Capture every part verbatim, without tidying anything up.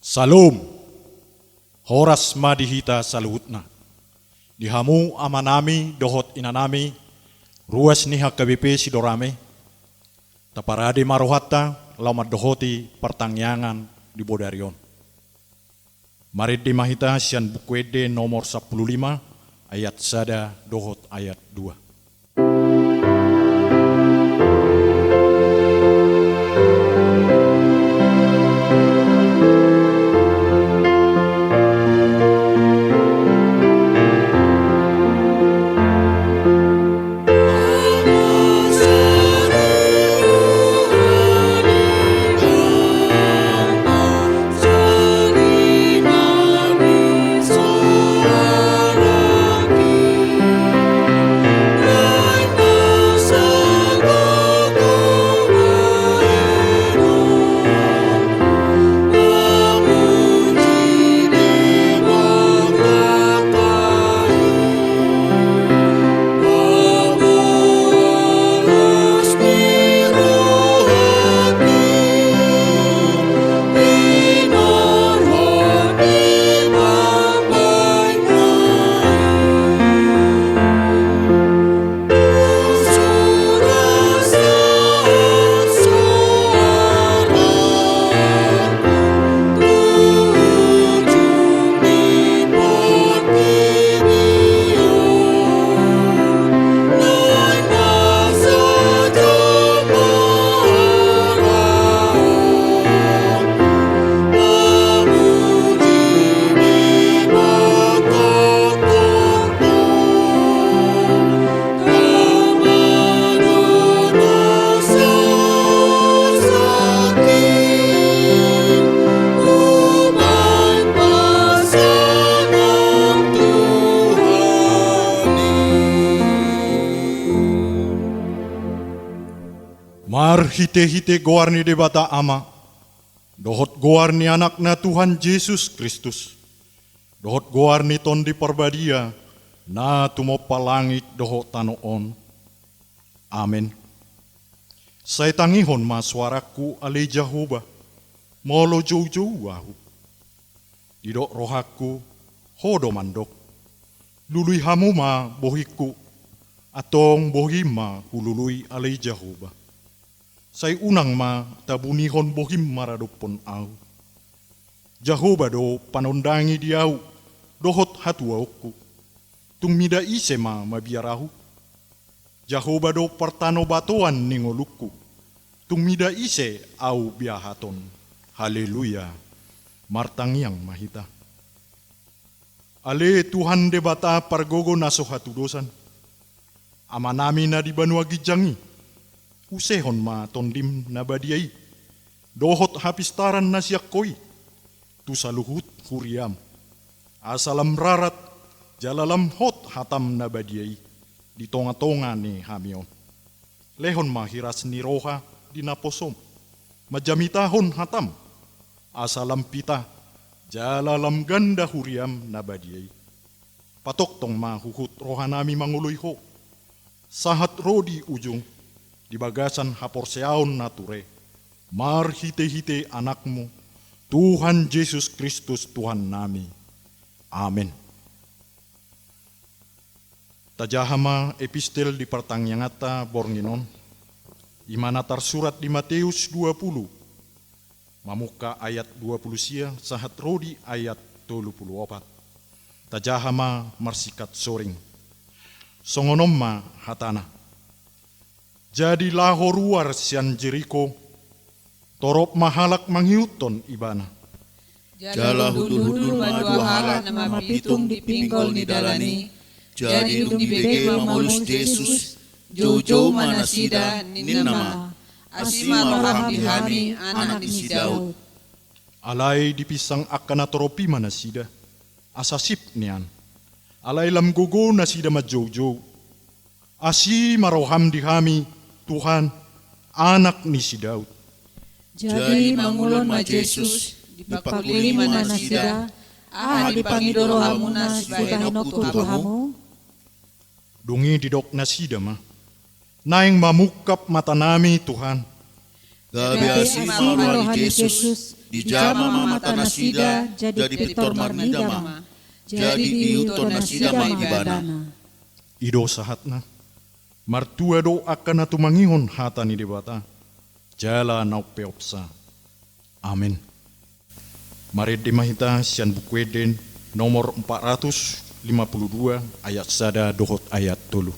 Salom. Horas ma di hita saluhutna. Di hamu amanami dohot inanami, ruas ni H K B P Sidorame, taparade ma rohanta laho mandohoti partangiangan di bodari on. Marende ma hita sian Buku Ende nomor sampulu lima, ayat sada dohot ayat dua. Marhitehite goar ni Debata Ama, dohot goar ni Anakna Tuhan Jesus Kristus, dohot goar ni Tondi Parbadia, na tumompa langit dohot tano on. Amen. Sai tangihon ma soarangku, ale Jahowa, molo joujou ahu. Didok rohangku, Ho do mandok: Lului hamu ma bohingku, antong bohim ma hulului, ale Jahowa. Sai unang ma tabunihon bohim maradophon ahu. Jahowa do panondangi di ahu dohot hatuaonku. Tung mida ise ma mabiar ahu? Jahowa do partanobatoan ni ngolungku. Tung mida ise ahu biahaton? Haleluya. Martangiang ma hita. Ale Tuhan Debata pargogo na so hatudosan, Amanami na di banua ginjang i, usehon ma Tondim na badia i dohot hapistaran na sian Ho i tu saluhut huriam, asa lam rarat jala lam hot hatam na badia i di tongatonga ni hami on. Lehon ma hiras ni roha di naposom manjamitahon hatam, asa lam pitah jala lam ganda huriam na badia i. Patongtong ma huhut rohanami mangoloi Ho, sahat ro di ujung, di bagasan haporseaon na ture, marhitehite Anakmu, Tuhan Jesus Kristus Tuhannami. Amen. Tajaha ma epistel di partangianganta borngin on, i ma na tarsurat di Mateus dua pulu, mamungka ayat dua pulu sia sahat ro di ayat tolu pulu opat. Tajaha ma marsingkat soring. Songon on ma hatana: Jadi laho ruar sian Jeriko, torop ma halak mangihuthon Ibana. Jala hundulhundul ma dua halak na mapitung di pinggol ni dalan i. Jadi dung dibege mamolus Jesus, joujou ma nasida, ninna ma: Asi ma roham di hami, anak ni si Daud. Alai dipinsang angka na torop i ma nasida, asa sip nian. Alai lam gogo nasida manjoujou: Asi ma roham di hami, Tuhan, anak ni si Daud. Jadi mangulon ma Jesus, dipangkuli ma nasida: Aha dipangido rohamuna sibahenonku tu hamu? Dung i didok nasida ma: Naeng mamungkap matanami, Tuhan. Gabe asi ma roha ni Jesus, dijama ma mata nasida, jadi pintor marnida ma, jadi diihuthon nasida ma ibana. I do sahatna. Martua do angka na tumangihon hata ni Debata, jala na umpeopsa. Amen. Marende ma hita sian Buku Ende nomor empat ratus lima puluh dua, ayat sada dohot ayat tolu.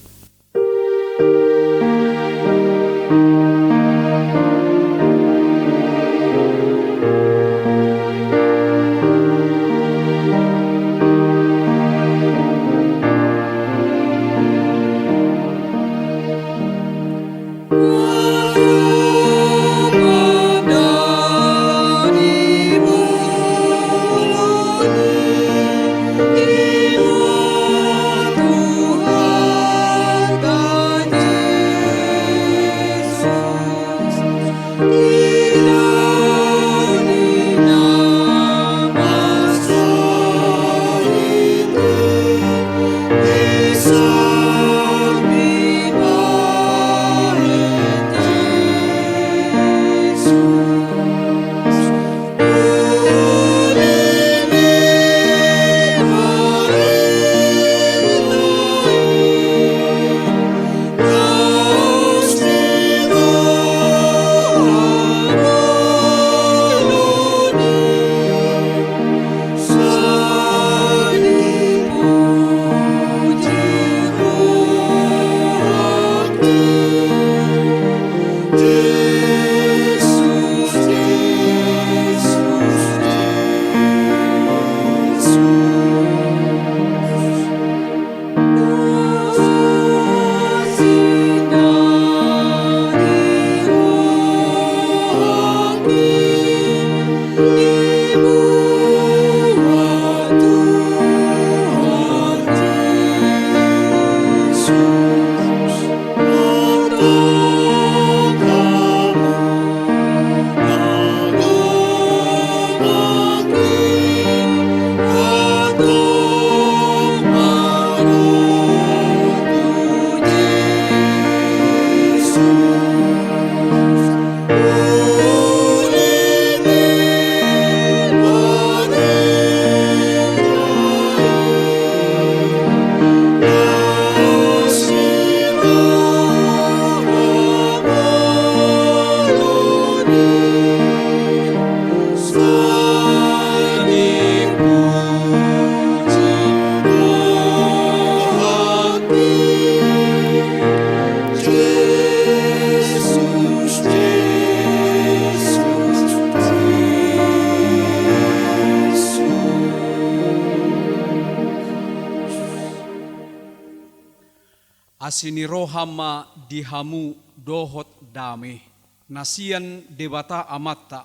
Asi ni roha ma di hamu dohot dame, na sian Debata Amanta,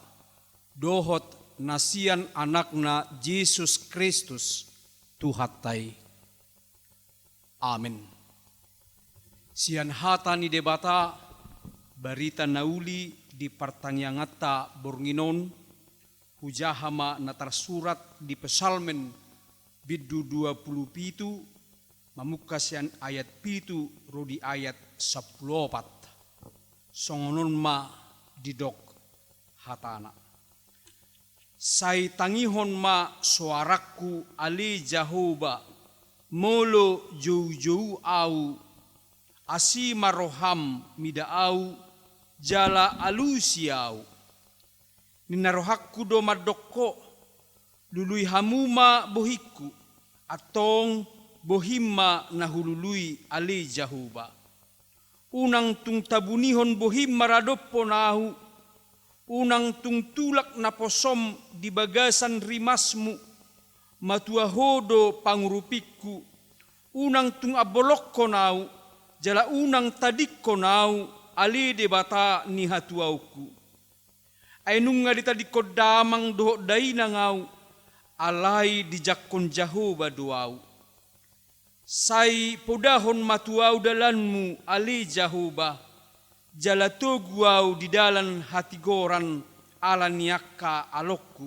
dohot na sian Anakna Jesus Kristus, Tuhanta i. Amen. Sian hata ni Debata, barita na uli di partangianganta borngin on, hujaha ma na tarsurat di Psalmen bindu dua pulu pitu, mamungka sian ayat pitu ro di ayat sampulu opat. Songon on ma didok hatana. Sai tangihon ma soarangku ale Jahowa, molo joujou ahu, asi ma roham mida ahu, jala alusi ahu. Ninna rohangku do mandok ho, lului hamu ma bohingku, antong bohim ma na hulului ale Jahowa. Unang tung tabunihon bohim maradophon ahu, unang tung tulak naposom di bagasan rimasmu, matua ho do pangurupingku, unang tung ambolongkon ahu, jala unang tadingkon ahu, ale Debata ni hatuaonku. Ai nunga ditadingkon damang dohot dainang ahu, alai dijangkon Jahowa do ahu. Sai podahon ma tu ahu dalanmu ale Jahowa, jala togu ahu di dalan hatigoran ala ni angka alongku.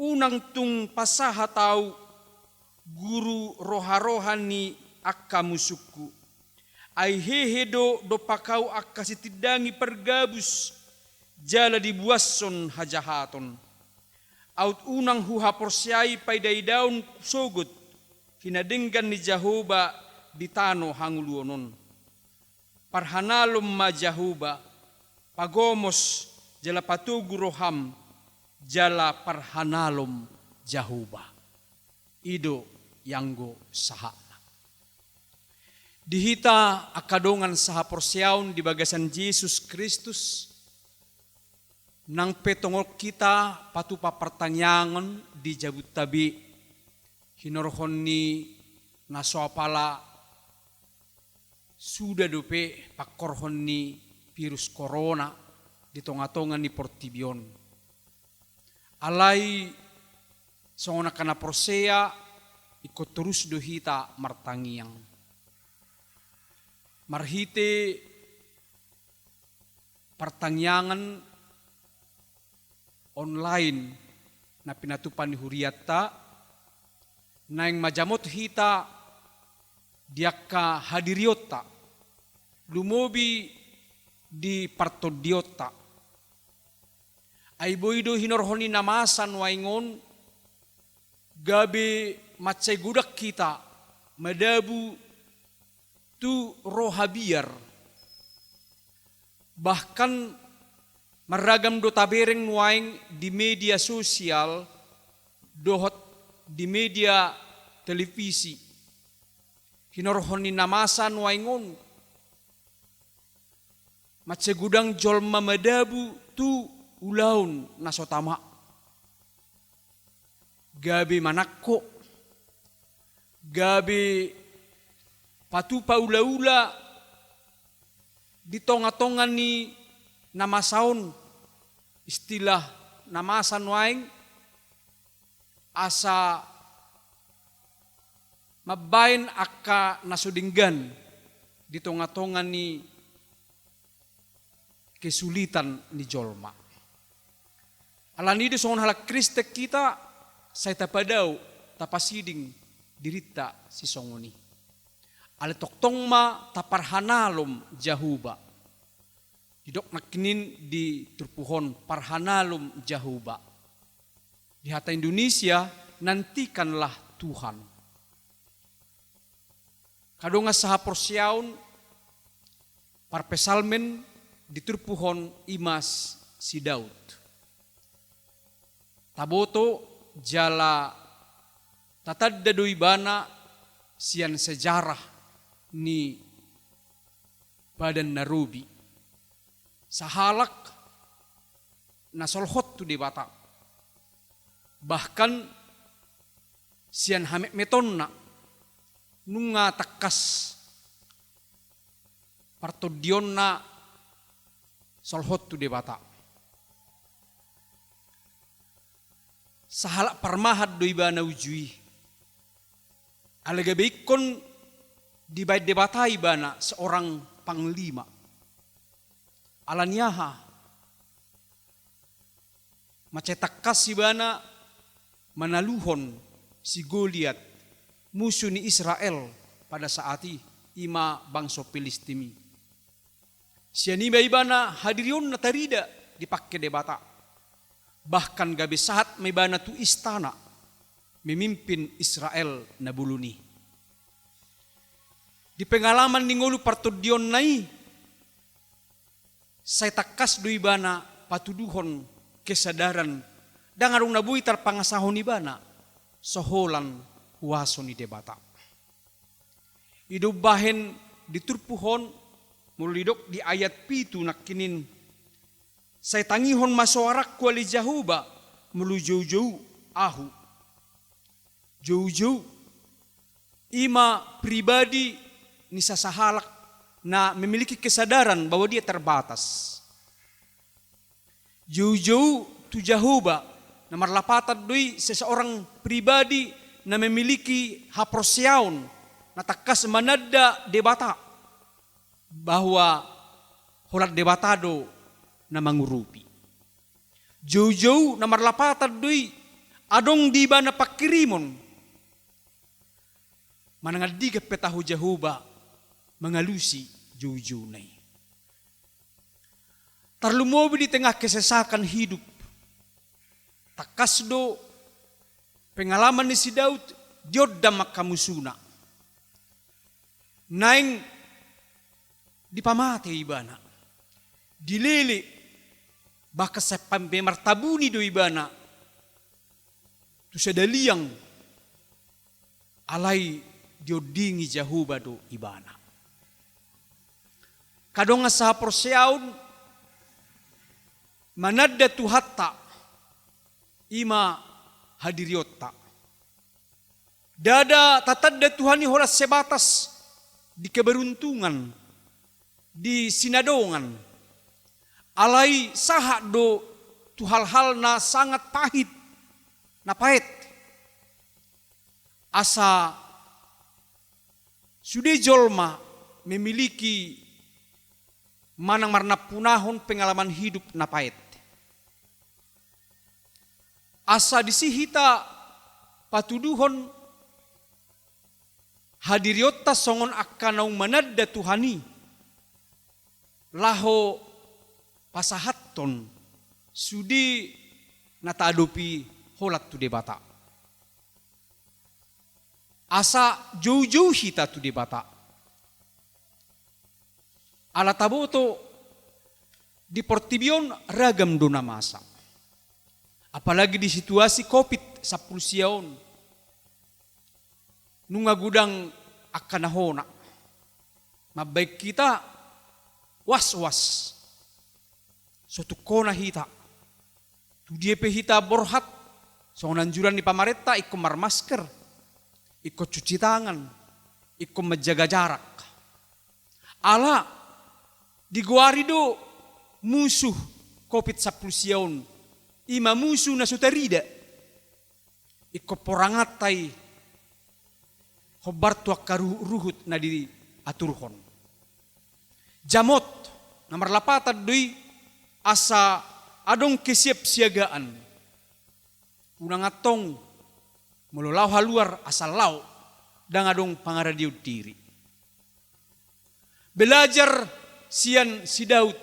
Unang tung pasahat ahu guru roharoha ni angka musungku. Ai hehe do dompak ahu angka sitindangi pargabus, jala dibuashon hajahaton. Aut unang huhaporseai paidaidaon sogot hinadenggan ni Jahowa di tano hangoluon on. Parhanalom ma Jahowa, pagomos jala patogu roham, jala parhanalom Jahowa. I do ianggo sahatna. Di hita angka dongan sahaporseaon di bagasan Jesus Kristus, nang pe tongon hita patupa partangiangan di jabunta be, hinorhon ni na so apala suda dope pangkorhon ni virus korona di tonga-tonga ni portibi on. Alai songon angka na porsea, ingkon torus do hita martangiang. Marhite partangiangan online na pinatupa ni hurianta, naeng manjamot hita di angka hadirionta, lumobi di partondionta. Ai boi do hinorhon ni na masa nuaeng on, gabe mansai godang hita madabu tu roha biar. Bahkan marragam do tabereng nuaeng di media sosial dohot di media televisi. Hinorhon ni na masa nuaeng on, mansai godang jolma madabu tu ulaon na so tama. Gabe manangko, gabe patupa ulaula di tonga-tonga ni na masa on, istilah na masa nuaeng, asa mambaen angka na so denggan di tonga-tonga ni kesulitan ni jolma. Alani i do songon halak Kristen hita, sai tapadao, tapasiding dirinta sisongon i. Alai tongtong ma taparhanalom Jahowa. Didok nangkining di turpuk on, parhanalom Jahowa. Di hata Indonesia, nantikanlah Tuhan. Angka dongan sahaporseaon, parpsalmen di turpuk on i ma si Daud. Taboto jala tatanda do ibana sian sejarah ni Padan na Robi. Sahalak na solhot tu Debata. Bahkan sian hametmetonna nunga tangkas partondionna solhot tu Debata. Sahalak parmahan do ibana uju i. Alai gabe ingkon dibaen Debata ibana seorang panglima. Alani aha? Mansai tangkas ibana manaluhon si Goliat, musu ni Israel pada saat i, i ma bangso Pilistim i. Sian i ma ibana hadirionna tarida dipangke Debata. Bahkan gabe sahat ma ibana tu istana, memimpin Israel na bolon i. Di pengalaman ni ngolu partondionna i, sai tangkas do ibana patuduhon kesadaran, ndang adong na boi tarpangasahon ibana so holan huaso ni Debata. I do umbahen di turpuk on, molo didok di ayat pitu nangkining, sai tangihon ma soarangku ale Jahowa, molo joujou ahu. Joujou, i ma pribadi ni sasahalak na memiliki kesadaran bahwa dia terbatas. Joujou tu Jahowa, na marlapatan do i seseorang pribadi na memiliki haporseaon, na tangkas mananda Debata, bahwa holan Debata do na mangurupi. Joujou na marlapatan do i, adong di ibana pangkirimon. Manang andigan pe tahu Jahowa mangalusi joujouna i. Tarlumobi di tengah kesesakan hidup, tangkas do pengalaman ni si Daud diondam angka musuna. Naeng dipamate ibana, dilele, bahkan sampe martabuni do ibana tu sada liang, alai diondingi Jahowa do ibana. Angka dongan sahaporseaon, mananda Tuhanta, i ma hadirionta. Ndada tatanda Tuhan i holan sebatas di keberuntungan, di sinadongan. Alai sahat do tu hal-hal na sangat pahit, na paet. Asa sude jolma memiliki manang marnampunahon pengalaman hidup na paet. Asa disi hita patuduhon hadirionta songon angka naung mananda Tuhan i, laho pasahathon sude na taadopi holan tu Debata. Asa joujou hita tu Debata. Ala taboto di portibi on ragam do na masa. Apalagi di situasi covid sampulu sia on. Nunga godang angka na hona. Mambaen hita was-was. So tung hona hita. Tu dia pe hita borhat, songon anjuran ni pamarenta, ingkon marmasker, ingkon cuci tangan, ingkon manjaga jarak. Ala digoari do musuh covid sampulu sia on, i ma musuh na so tarida. Ingkon poranganta i hombar tu angka ruhut-ruhut na diaturhon. Jamot, na marlapatan do i asa adong kesiapsiagaan. Unang antong molo laho haluar asal laho, ndang adong pangaradion diri. Belajar sian si Daud,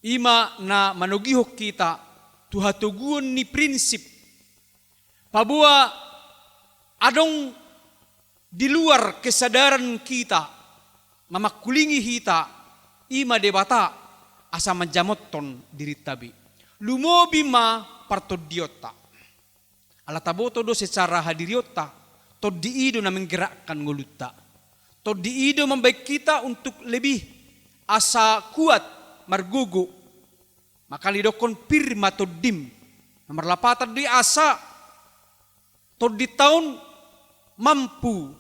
i ma na manogihon hita tu hatoguon ni prinsip, paboa adong di luar kesadaran hita, mamangkulingi hita, i ma Debata, asa manjamothon dirinta be. Lumobi ma partondionta. Ala taboto do secara hadirionta, tondi i do na menggerakkan ngolunta. Tondi i do mambaen hita untuk lebih asa kuat margogo. Maka didokkon pir ma tondim. Na marlapatan do i asa tondinta on mampu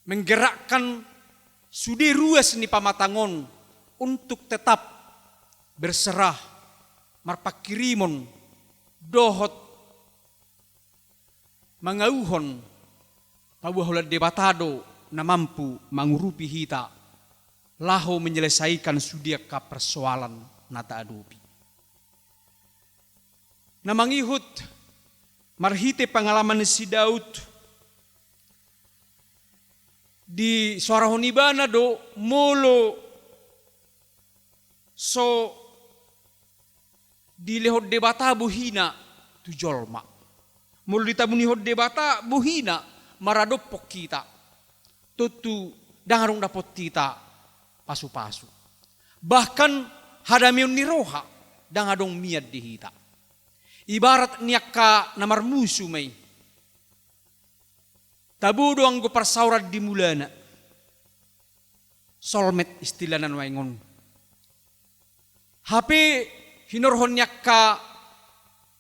menggerakkan sude ruas ni pamatang on untuk tetap berserah, marpangkirimon, dohot mangauhon, paboa holan Debata do na mampu mangurupi hita laho menyelesaikan sude angka persoalan na taadopi. Na mangihut marhite pangalaman ni si Daud, disoarahon ibana do molo so dilehon Debata bohina tu jolma. Molo ditabunihon Debata bohina maradophon hita, tontu ndang adong dapot hita pasupasu. Bahkan hadameon ni roha ndang adong mian di hita. Ibarat ni angka na marmusu ma i. Tabo do anggo parsaoran di mulana. Soulmate istilahna nuaeng on. Hape hinorhon ni angka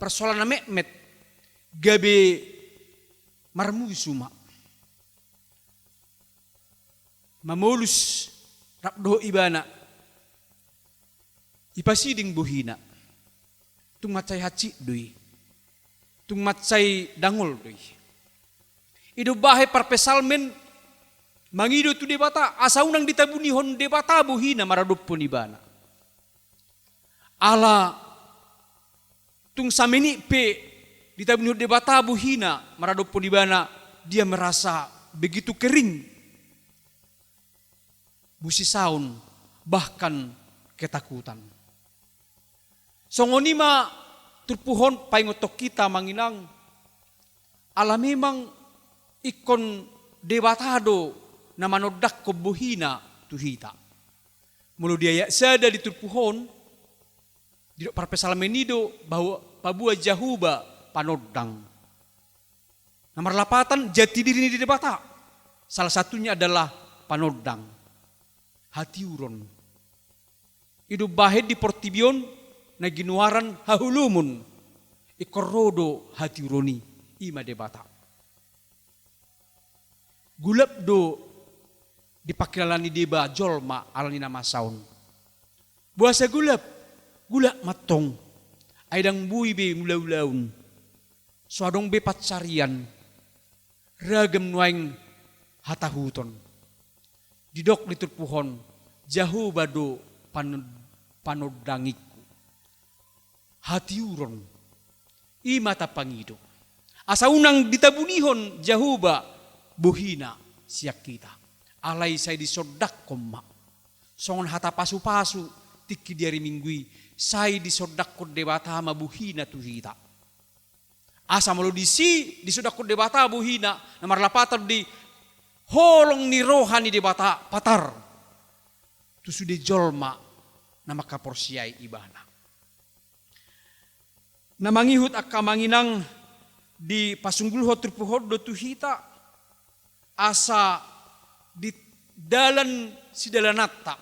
persoalan na metmet, gabe marmusu ma. Mamolus rap dohot ibana, ipasiding bohina. Tung mansai hansit do i. Tung mansai dangol do i. I do umbahen parpsalmen mangido tu Debata asa unang ditabunihon Debata bohina maradophon ibana. Ala tung samenit pe ditabunihon Debata bohina maradophon ibana, dia merasa begitu kering. Busisaon, bahkan ketakutan. Songon i ma turpuk on paingothon hita, amang inang, ala memang ingkon Debata do na manondangkon bohina tu hita. Molo di ayat sada di turpuk on, didok parpsalmen i do bahwa paboa Jahowa panondang. Na marlapatan jati diri ni Debata, salah satunya adalah panondang. Hatiuron. I do umbahen di portibi on na ginoaran haholomon, ingkon ro do hatiuron i, i ma Debata. Gulap do dipangkilala ni deba jolma ala ni na masa on. Boasa gulap? Gulap ma antong. Ai ndang boi be mangulaulaon. So adong be pansarian. Ragam nuaeng hatahuton. Didok di turpuk on, Jahowa do pan-, panondangingku. Hatiuron. I ma tapangido. Asa unang ditabunihon Jahowa bohina sian hita. Alai sai disondangkon ma. Songon hata pasupasu tingki di ari Minggu i, sai disondangkon Debata ma bohina tu hita. Asa molo disi disondangkon Debata bohina, na marlapatan di holong ni roha ni Debata patar tu sude jolma na mangkaporseai ibana. Na mangihut angka amang inang, dipasungguhon turpuk on do tu hita, asa di dalan sidalananta.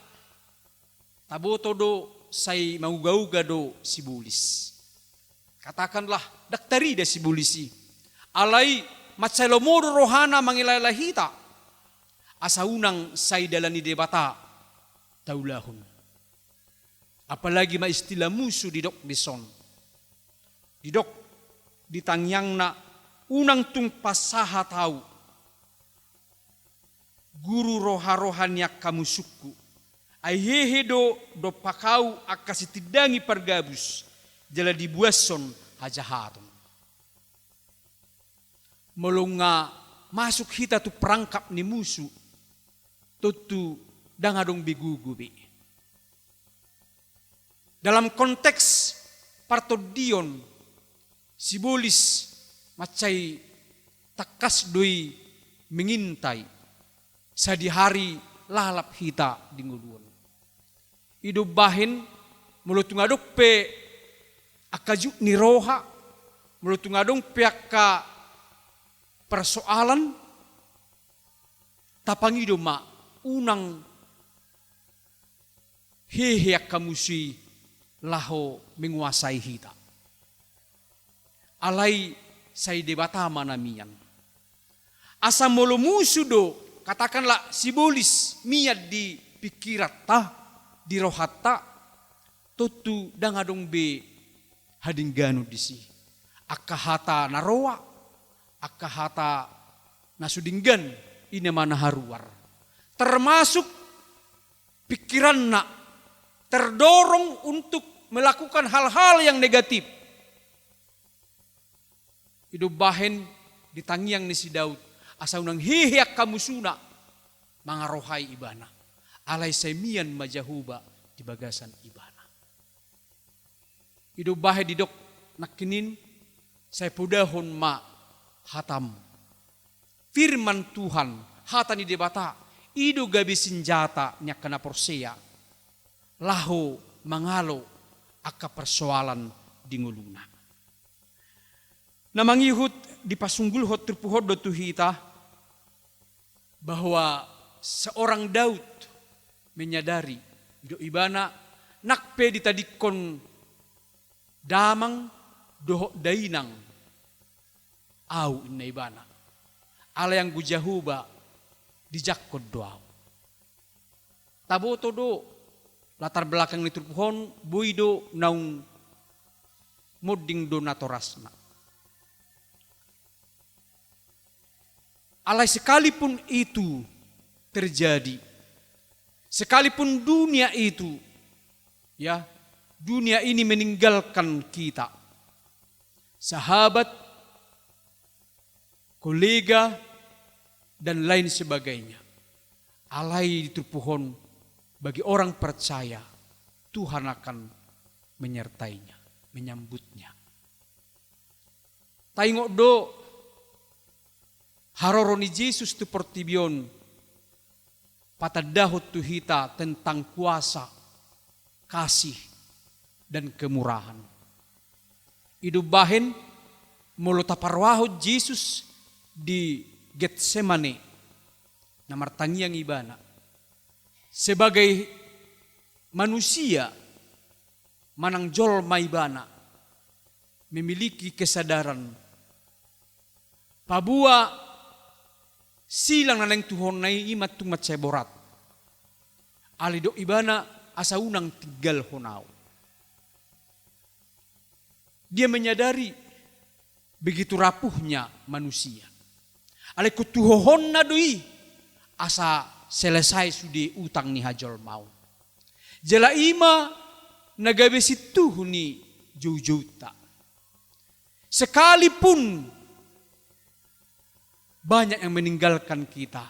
Taboto do sai mauga-uga do sibolis. Katakanlah, ndang tarida sibolis i. Alai mansai lomo do rohana mangelaela hita. Asa unang sai dalan ni Debata taulahon. Apalagi ma istilah musu didok dison. Didok di tangiangna, unang tung pasahat ahu, guru, roha-roha ni angka musungku. Ai hehe do dompak ahu angka sitindangi pargabus, jala dibuashon hajahaton. Molo nga masuk hita tu perangkap ni musu, tontu ndang adong be gogo be. Dalam konteks partondion, sibolis mansai tangkas do i mengintai sadihari lalap hita di ngolu on. I do umbahen, molo tung adong pe angka jut ni roha, molo tung adong pe angka persoalan, tapangido ma, unang hehe angka musu i laho menguasai hita. Alai sai Debata ma na mian. Asa molo musu do, katakanlah sibolis mian di pingkiranta, di rohanta, tontu ndang adong be hadengganon disi. Angka hata na roa, angka hata na so denggan, i ma na haruar. Termasuk pingkiranna terdorong untuk melakukan hal-hal yang negatif. I do umbahen di tangiang ni si Daud, asa unang hehe angka musuna mangarohai ibana. Alai sai mian ma Jahowa di bagasan ibana. I do umbahen didok nangkining, sai podahon ma hatam. Firman Tuhan, hata ni Debata, i do gabe sinjata ni angka na porsea laho mangalo angka persoalan di ngoluna. Na mangihut, dipasungguhon turpuk on do tu hita bahwa seorang Daud menyadari, didok ibana, nang pe ditadingkon damang dohot dainang ahu, inna ibana, alai anggo Jahowa dijangkon do ahu. Taboto do latar belakang ni turpuk on, boi do naung monding do natorasna. Alai sekalipun itu terjadi, sekalipun dunia itu, ya, dunia ini meninggalkan kita, sahabat, kolega, dan lain sebagainya. Alai di turpuk on, bagi orang percaya, Tuhan akan menyertainya, menyambutnya. Taingot do haroro ni Jesus tu portibi on, patandahon tu hita tentang kuasa, kasih, dan kemurahan. I do umbahen molo taparrohahon Jesus di Getsemane, na martangiang ibana. Sebagai manusia, manang jolma ibana, memiliki kesadaran paboa silang na naeng tuhonna i, i ma tung mansai borat. Alai didok ibana, asa unang tinggalhon ahu. Dia menyadari begitu rapuhnya manusia. Alai ingkon tuhohonna do i, asa selesai sude utang ni hajolmaon. Jala i ma na gabe sintuhu ni joujounta. Sekalipun banyak yang meninggalkan kita,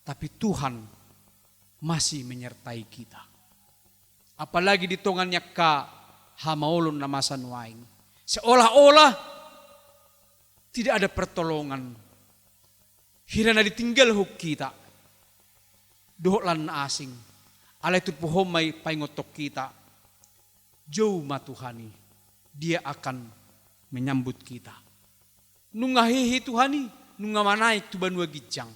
tapi Tuhan masih menyertai kita. Apalagi di tonga ni angka hamaolon na masa nuaeng. Seolah-olah tidak ada pertolongan. Hira na ditinggalhon hita dohot lan na asing. Alai turpuk on ma i paingothon hita. Jou ma Tuhan i, Dia akan menyambut kita. Nunga hehe Tuhan i, nunga manaek tu banua ginjang.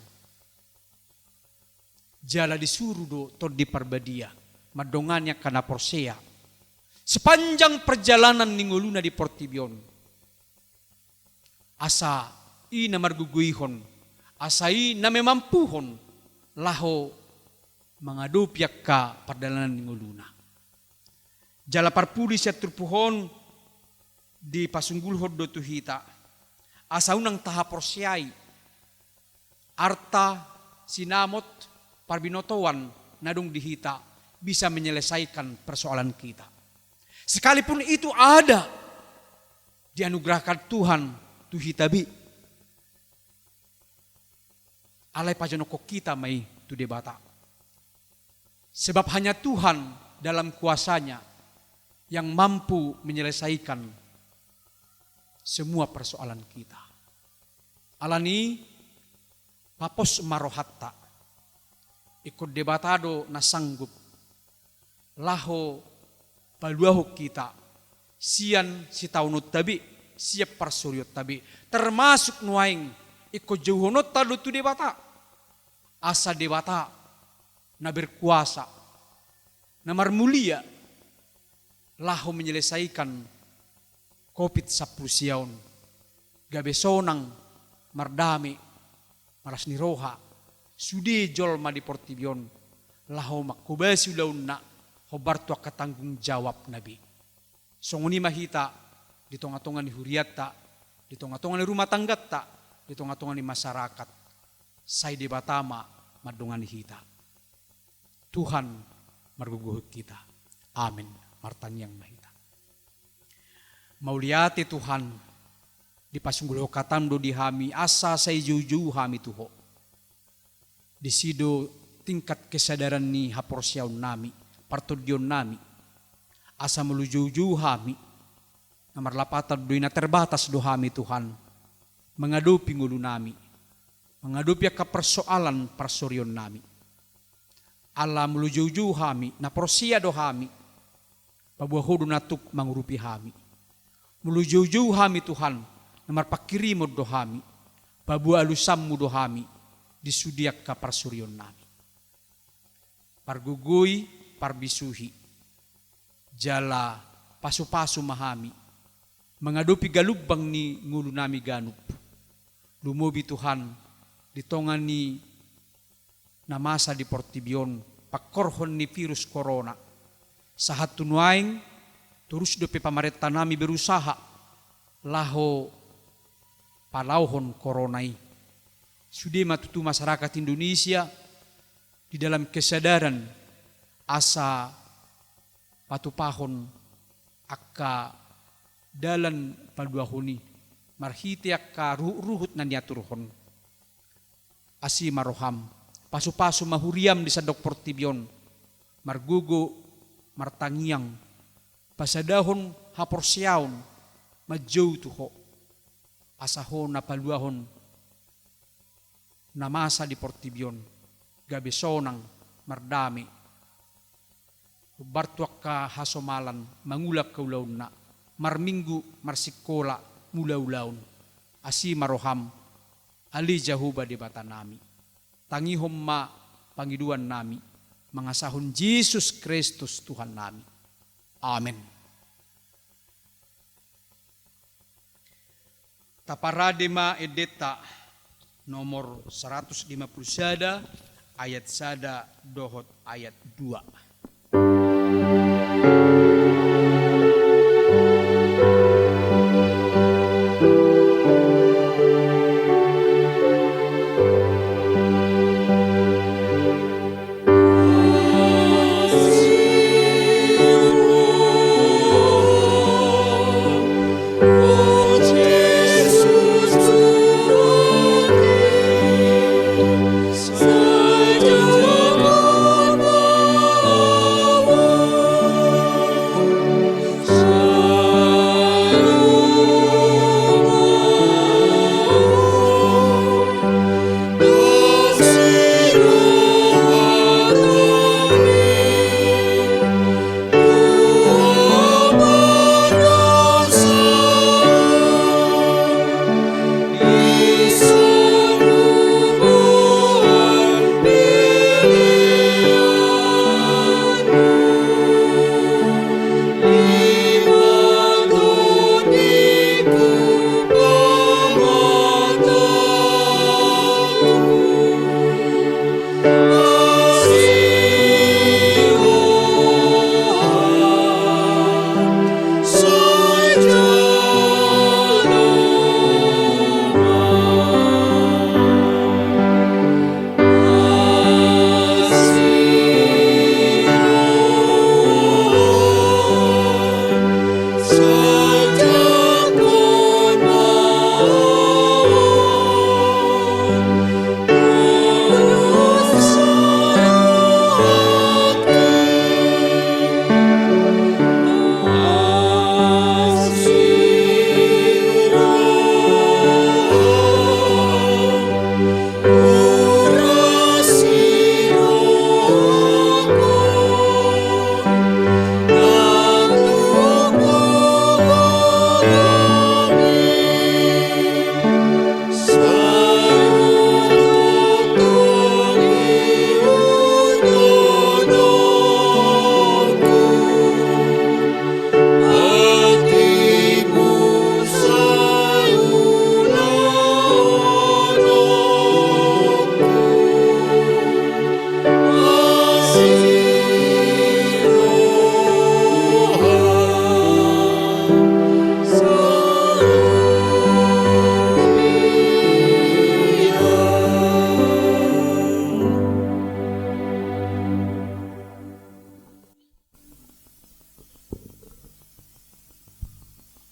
Jala disuru do Tondi Parbadia mandongani angka na porsea sepanjang perjalanan ni ngoluna di portibi on. Asa i na margogoihon, asa i na memampuhon laho mangadopi angka pardalanan ni ngoluna. Jala parpudi sian turpuk on dipasunggulhon do tu hita, asa unang tahaporseai arta, sinamot, parbinotoan na adong di hita bisa menyelesaikan persoalan kita. Sekalipun itu ada dianugerahkan Tuhan tu hita be, alai pajonokhon hita ma i tu Debata. Sebab hanya Tuhan dalam kuasa-Nya yang mampu menyelesaikan semua persoalan kita. Alani i, papos ma rohanta. Ingkon Debata do na sanggup laho paluahon hita sian sitaononta be, sian parsorionta be, termasuk nuaeng ingkon jouhononta do tu Debata. Asa Debata na berkuasa, na marmulia, laho menyelesaikan covid sampulu sia on, gabe sonang, mardame, malas ni roha sude jolma di portibi on, laho manghobasi ulaonna hombar tu angka tanggung jawabna be. Songon i ma hita di tonga-tonga ni hurianta, di tonga-tonga ni rumah tangganta, di tonga-tonga ni masyarakat. Sai Debata ma mandongani hita. Tuhan margogohon hita. Amen. Martangiang ma hita. Mauliate Tuhan, dipasunggulhon hataM do di hami asa sai joujou hami tu Ho. Disi do tingkat kesadaran ni haporseaonnami, partondionnami. Asa molo joujou hami, na marlapatan do i, na terbatas do hami Tuhan mangadopi ngolunami, mangadopi angka persoalan parsorionnami. Ala molo joujou hami, na porsea do hami, paboa Ho do na tuk mangurupi hami. Molo joujou hami Tuhan, na marpanghirimon do hami, paboa alusanMu do hami di sude angka parsorionnami. Pargogoi, parbisuhi, jala pasupasu ma hami mangadopi galumbang ni ngolunami ganup. Lumobi Tuhan, di tonga ni na masa di portibi on, pangkorhon ni virus corona, sahat tu nuaeng, torus dope pamarentanami berusaha laho palaohon corona i. Sude ma tutu masyarakat Indonesia di dalam kesadaran asa patupahon angka dalan paluahon i marhite angka ruhut-ruhut na niaturhon. Asi ma rohaM, pasupasu ma huriaM di sandok portibi on, margogo martangiang, pasadahon haporseaon manjou tu Ho, asa Ho na paluahon na masa di portibi on gabe sonang, mardame, hombar tu angka hasomalan, mangula angka ulaonna, marminggu, marsikola, mangula ulaon. Asi ma roham, ale Jahowa Debatanami. Tangihon ma pangidoannami, mangasahon Jesus Kristus Tuhannami. Amen. Taparade ma endenta nomor saratus lima pulu sada, ayat sada dohot ayat dua.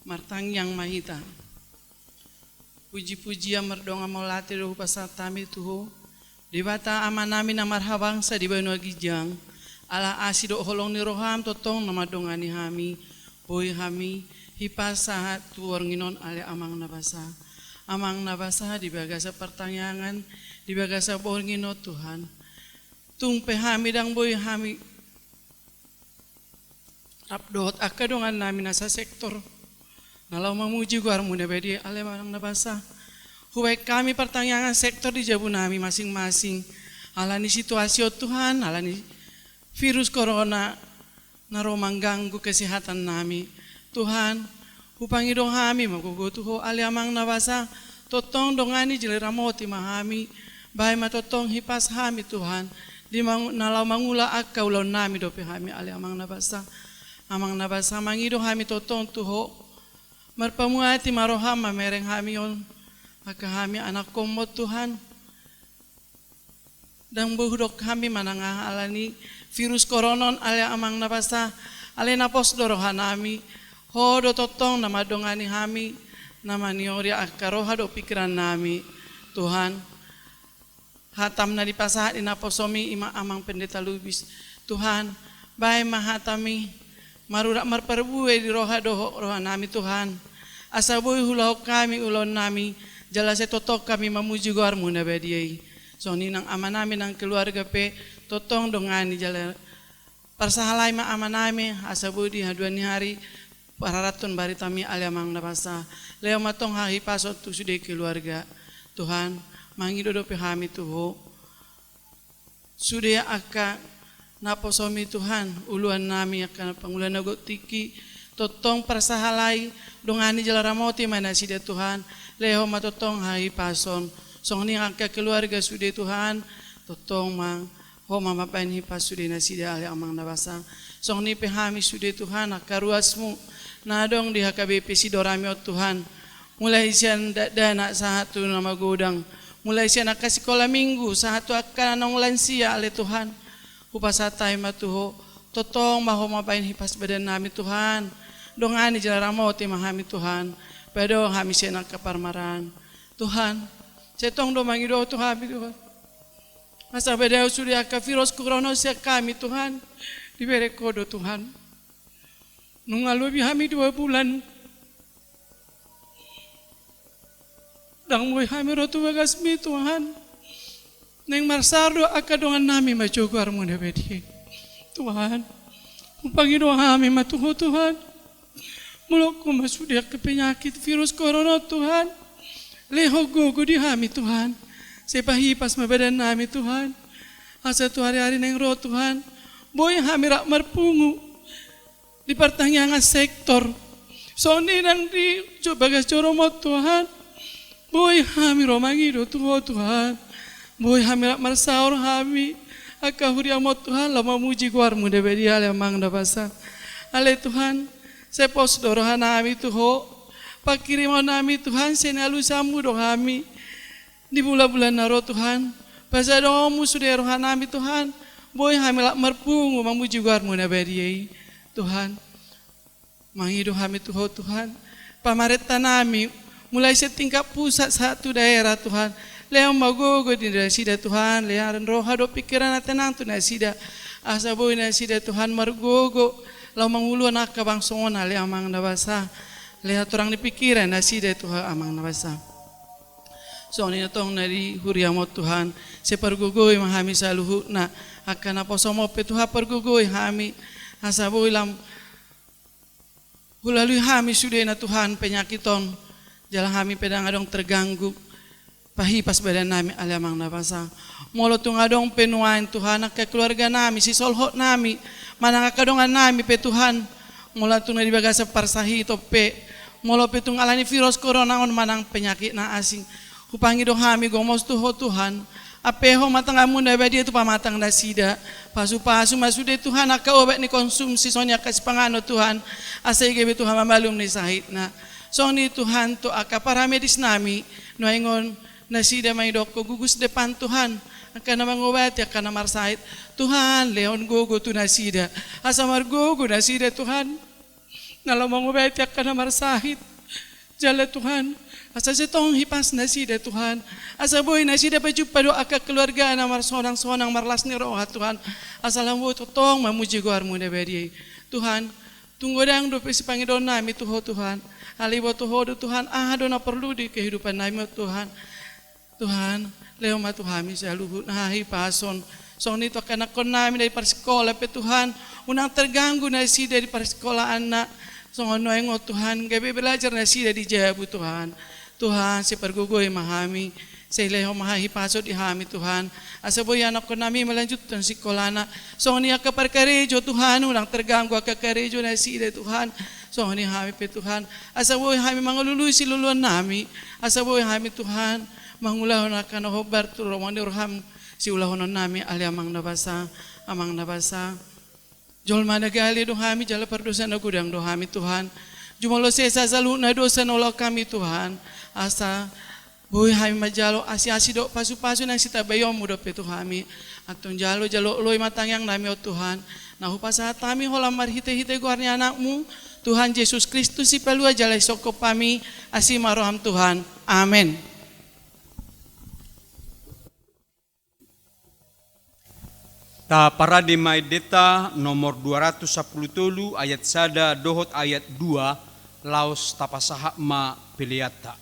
Martangiang ma hita. Puji-pujian mardongan mauliate do hupasahat hami tu Ho, Debata Amanami na marhabangsa di banua ginjang. Ala asi dohot holong ni roham tongtong na mandongani hami, boi hami hipasahat tu borngin on, ale Amang na basa. Amang na basa, di bagasan partangiangan di bagasan borngin on, Tuhan, tung pe hami ndang boi hami rap dohot angka dongannami na sasektor na laho mamuji goarmu na badia, ale Amang na basa. Hubahen hami partangiangan sektor di jabunami masing-masing, ala ni situasi on, Tuhan, ala ni virus corona na ro mangganggu kesehatannami. Tuhan, hupangido hami ma gogo tu Ho, ale Amang na basa, tongtong dongani jala ramoti ma hami, bahen ma tongtong hipas hami, Tuhan, di mang-, na laho mangula angka ulaonnami dope hami, ale Amang na basa. Amang na basa, mangido hami tongtong tu Ho, marpamuati ma roham mamereng hami on, angka hami anakkonmu, Tuhan. Ndang boi hudok hami manang aha ala ni virus corona on, ale Amang na basa, alai na pos do rohanami, Ho do tongtong na mandongani hami, na maniori angka roha dohot pikirannami. Tuhan, hatam na dipasahat ni naposomi, i ma Amang Pendeta Lubis. Tuhan, Baen ma hatami, marurat marparbue di roha dohot rohanami Tuhan, asa boi huulahon hami ulaonnami, jala sai tongtong hami mamuji goarmu na badia i. Songon i nang amanami nang keluarga pe, tongtong dongani jala parsahalai ma amanami, asa boi di haduan ni ari pararathon baritami ale Amang na basa. Lehon ma tong hahipason tu sude keluarga. Tuhan, mangido dope hami tu Ho. Sude angka naposomi Tuhan, uluannami angka pangula na gok tingki, tongtong parsahalai, dongani jala ramoti ma nasida Tuhan, lehon ma tongtong hahipason. Songon i angka keluarga sude Tuhan, tongtong ma Ho ma mambaen hipas sude nasida ale Amang na basa. Songon i pe hami sude Tuhan, angka ruasmu, na adong di H K B P Sidorami on Tuhan. Mulai sian dakdanak sahat tu na magodang. Mulai sian angka sikola minggu, sahat tu angka naung lansia ale Tuhan. Hupasahat hami ma tu Ho, tongtong ma Ho mambaen hipas badannami Tuhan. Dongani jala ramoti ma hami Tuhan. Padohot hami sian angka parmaraan. Tuhan, sai tong do mangido tu hami Tuhan. Asa badao sude angka virus corona sian hami Tuhan. Dibereng Ho do Tuhan. Nunga lobi hami dua bulan. Ndang boi hami ro tu bagasmi Tuhan. Naeng marsaor do angka dongannami manjou goarmu na badia i. Tuhan, hupangido hami ma tu Ho Tuhan. Molo Ho ma sude angka penyakit virus corona Tuhan. Lehon gogo di hami Tuhan. Sai pahipas ma badannami Tuhan. Asa tu ari-ari naeng ro Tuhan. Boi hami rap marpungu. Di partangiangan sektor. Songon i nang di jo-, bagas joro on Tuhan. Boi hami ro mangido tu Ho Tuhan. Boi hami rap marsaor hami. Angka huriam on Tuhan laho mamuji goarmu na badia ale Amang na basa. Ale Tuhan, sai pos do rohanami tu Ho. Panghirimonnami Tuhan, sai nialusanmu do hami. Di bulan-bulan na ro Tuhan, pasadongonmu sude rohanami Tuhan, boi hami rap marpungu mamuji goarmu na badia i. Tuhan, mangido hami tu Ho Tuhan, pamarentanami, mulai sian tingkat pusat sahat tu daerah Tuhan, lehon ma gogo di nasida Tuhan, lehon roha dohot pingkiran na tenang tu nasida, asa boi nasida Tuhan margogo, laho manguluhon angka bangso on ale Amang na basa, lehon torang ni pingkiran nasida Tuhan Amang na basa. Songon i tong na di huriam on Tuhan, sai pargogoi ma hami saluhutna, angka naposom on pe Tuhan pargogoi hami, asa boi lam hulalui hami sudena Tuhan penyakit on, jala hami pe ndang adong terganggu, pahipas badannami ale Amang na basa. Molo tung adong pe nuaeng Tuhan angka keluarganami, sisolhotnami, manang angka dongannami pe Tuhan, molo tung na di bagasan parsahiton pe, molo pe tung alani virus corona on manang penyakit na asing. Hupangido hami gomos tu Ho Tuhan. Ampehon ma tanganmu na badia tu pamatang nasida. Pasu-pasu ma sude Tuhan angka obat ni konsumsi songon i angka sipanganon Tuhan. Asa i gabe Tuhan mamalum ni sahitna. Songon i Tuhan tu angka paramedisnami. Nuaeng on nasida mangido Ho gugus depan Tuhan. Angka na mangobati angka na marsahit. Tuhan lehon gogo tu nasida. Asa margogo nasida Tuhan. Na laho mangobati angka na marsahit. Jala Tuhan, asa sai tong hipas nasida Tuhan. Asa boi nasida pajumpa dohot angka keluargana marsonang-sonang marlas ni roha Tuhan. Asa laho boi tongtong mamuji goarmu na badia i. Tuhan, tung godang dope sipangidoonnami tu Ho Tuhan. Alai iboto Ho do Tuhan, aha do na porlu di kehidupannami on Tuhan. Tuhan, lehon ma tu hami saluhutna hahipason. Songon i tu angka anakkonnami na di parsikola pe Tuhan, unang terganggu nasida di parsikolaanna. Songon nuaeng on Tuhan, gabe belajar nasida di jabu Tuhan. Tuhan, sai pargogoi ma hami, sai lehon ma hahipason di hami Tuhan. Asa boi anakkonnami melanjutkan sikolana. Songon i angka parkarejo Tuhan, unang terganggu angka karejo nasida Tuhan. Songon i hami pe Tuhan, asa boi hami mangalului siluluannami. Asa boi hami Tuhan, mangulahon angka na hombar tu lomo ni roham siulahononnami ale Amang na basa, Amang na basa. Jolma na gale do hami jala pardosa na godang do hami Tuhan. Jumolo sesa saluhutna dosa na ulaon hami Tuhan. Asa boi hami manjalo asi-asi dohot pasu-pasu naeng sitambaionmu dope tu hami. Antong jalo jalo oloi ma tangiangnami on Tuhan. Na hupasahat hami holan marhite-hite goar ni anakmu, Tuhan Jesus Kristus sipalua jala sisongkop hami, asi ma roham Tuhan. Amen. Taparade ma endenta nomor dua ratus sampulu tolu ayat sada dohot ayat dua, laos tapasahat ma peleanta.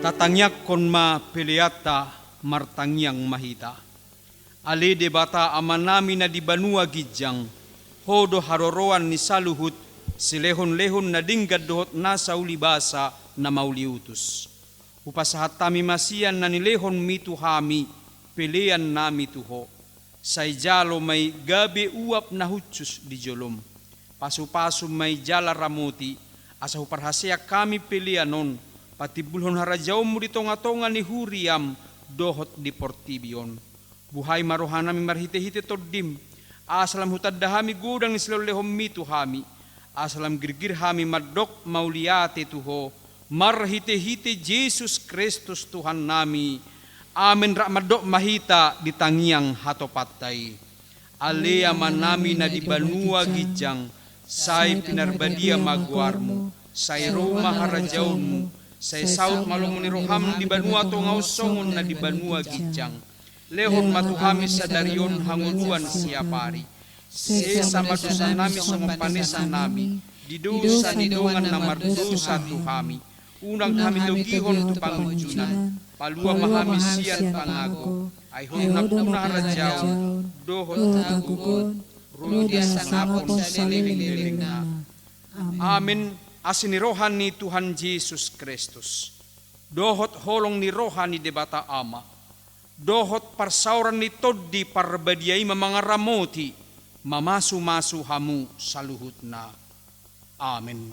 Tatangiangkon ma peleanta, martangiang ma hita. Ale Debata Amanami na di banua ginjang, Ho do haroroan ni saluhut silehonlehon na denggan dohot nasa ulibasa na mauliutus. Hupasahat hami ma sian na nilehonMi tu hami peleannami tu Ho. Sai jalo ma i gabe uap na hushus di jolom. Pasupasu ma i jala ramoti, asa huparhaseang hami pelean on patimbulhon harajaonMu di tongatonga ni huriaM dohot di portibi on. Buhai ma rohanami marhitehite TondiM, asa lam hutanda hami godang ni silehonlehonMi tu hami, asa lam girgir hami mandok mauliate tu Ho, marhitehite Jesus Kristus Tuhannami. Amen. Rap mandok ma hita di tangiang hatopanta i. Ale Amanami na di banua ginjang, sai pinarbadia ma goarMu, sai ro ma harajaonMu, sai saut ma lomo ni rohaM di banua tonga on songon na di banua ginjang. Lehon ma tu hami sadari on hangoluan siapari. Sesa ma dosanami songon panesannami di dosa ni dongan na mardosa tu hami. Unang hami togihon tu pangunjunan, palua ma hami sian pangago. Ai Ho do nampuna harajaon dohot hagogoon ro di hasangapon saleleng ni lelengna. Amen. Asi ni roha ni Tuhan Jesus Kristus, dohot holong ni roha ni Debata Ama, dohot parsaoran ni Tondi Parbadia i ma mangaramoti, mamasumasu hamu saluhutna. Amen.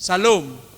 Syalom.